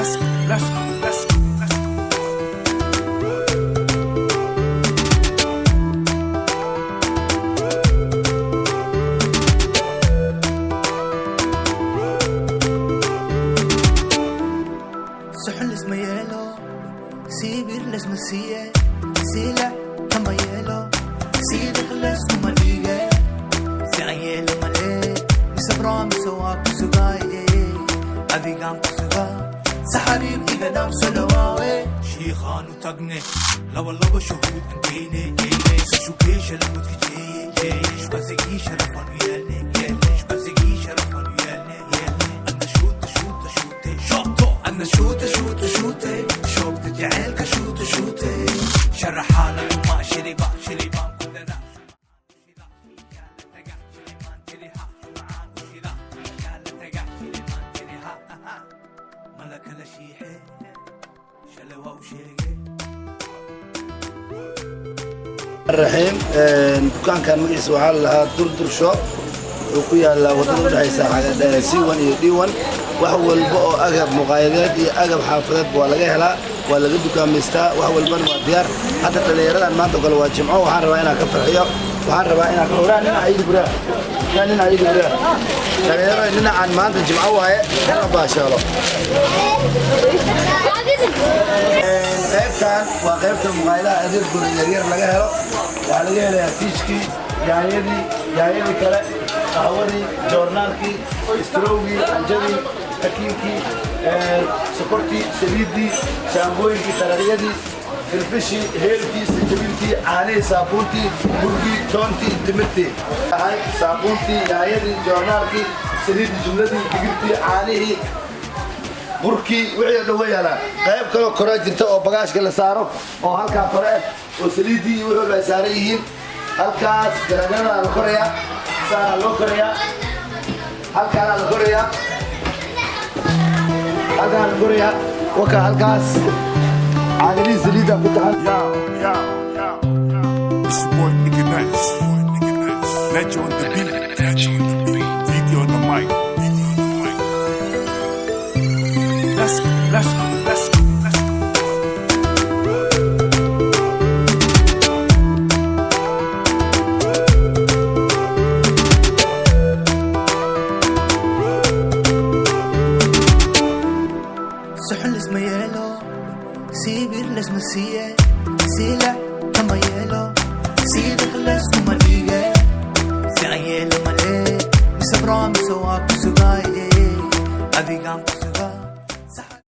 Let's go, let's go, let's go, let's go. Suxul isma yeelo, sibir laysma siiye, sila kama yeelo, siidiq layskuma dhiige, sican yeelo male, misabraa mise waa ku sugaaye, adigaan ku sugaa, saxariir iga dhaafso dhawaawe. Shiikhaanu tagne, laba laba shuhuud aan geyne geyne, shukeesha lamudka jeeye jeeye, shukasigii sharafaan u yeelne yeelne, shukasigii sharafaan u yeelne yeelne, adna shuuta shuuta shuute shoobto, adna shuuta shuuta shuute shoobta jaceylka shuuta shuute, sharaxaa laguma shiliba shilibaan ku dada. Malakala shiixe shalay waa u sheege. Raxiim, dukaankan magaciisa waxaa la lahaa Durdur Shop. Wuxuu ku yaalaa waddada udhexaysa C1 iyo D1. Wax walba oo agab muqaayadeed iyo agab xaafadeed waa laga helaa, waa laga dukaamaystaa, wax walbana waa diyaar. Hadda dhallinyaradan maanta oo kale waa Jimco, waxaan rabaa inaan ka farxiyo. Waxaan rabaa inaan ka oraa dhinaca iidi guraa, dhinaca iidi guraa. Dhalinyarada dhinacan maanta Jimco waaye, hala baashaalo. Qaybtan waa qaybta muqaayadaha adeeg guri yaryar laga helo. Waxaa laga helayaa tiishkii, yaanyadii, yaanyadii kale, qaxwadii, joornaalkii, istrowgii, canjadii, takiinkii, sokortii, saliiddii, shaambooyinkii, sarariyadii, filfishii, heelkii, sanjabiilkii, caanihii, saabuuntii, burgii, toontii, timirtii, saabuuntii, yaanyadii, joornaalkii, saliiddii, jumladii, digirtii, caanihii, burkii, wixii oo dhan way yaalaan. Qayb kaloo koraa jirta oo bagaashka la saaro oo halkaa kore ah oo saliiddii iyo wixii walba ay saaran yihiin. Halkaas garagaradaa la korayaa, saanaa loo korayaa, halkaanaa la korayaa, halkaanaa la korayaa. Waka halkaas caagadihii saliiddaa ku taxan. Yo, yo, yo, yo. It's your boy Nigga Nice. Nacho on the beat. Nacho on the beat. Video on the mic. Video on the mic. Let's go, let's go, let's go, let's go. Suxul isma yeelo, sibir laysma siiye, sila kama yeelo, siidiq layskuma dhiige, sican yeelo male, misabraa mise waa ku sugaaye, adigaan ku sugaa.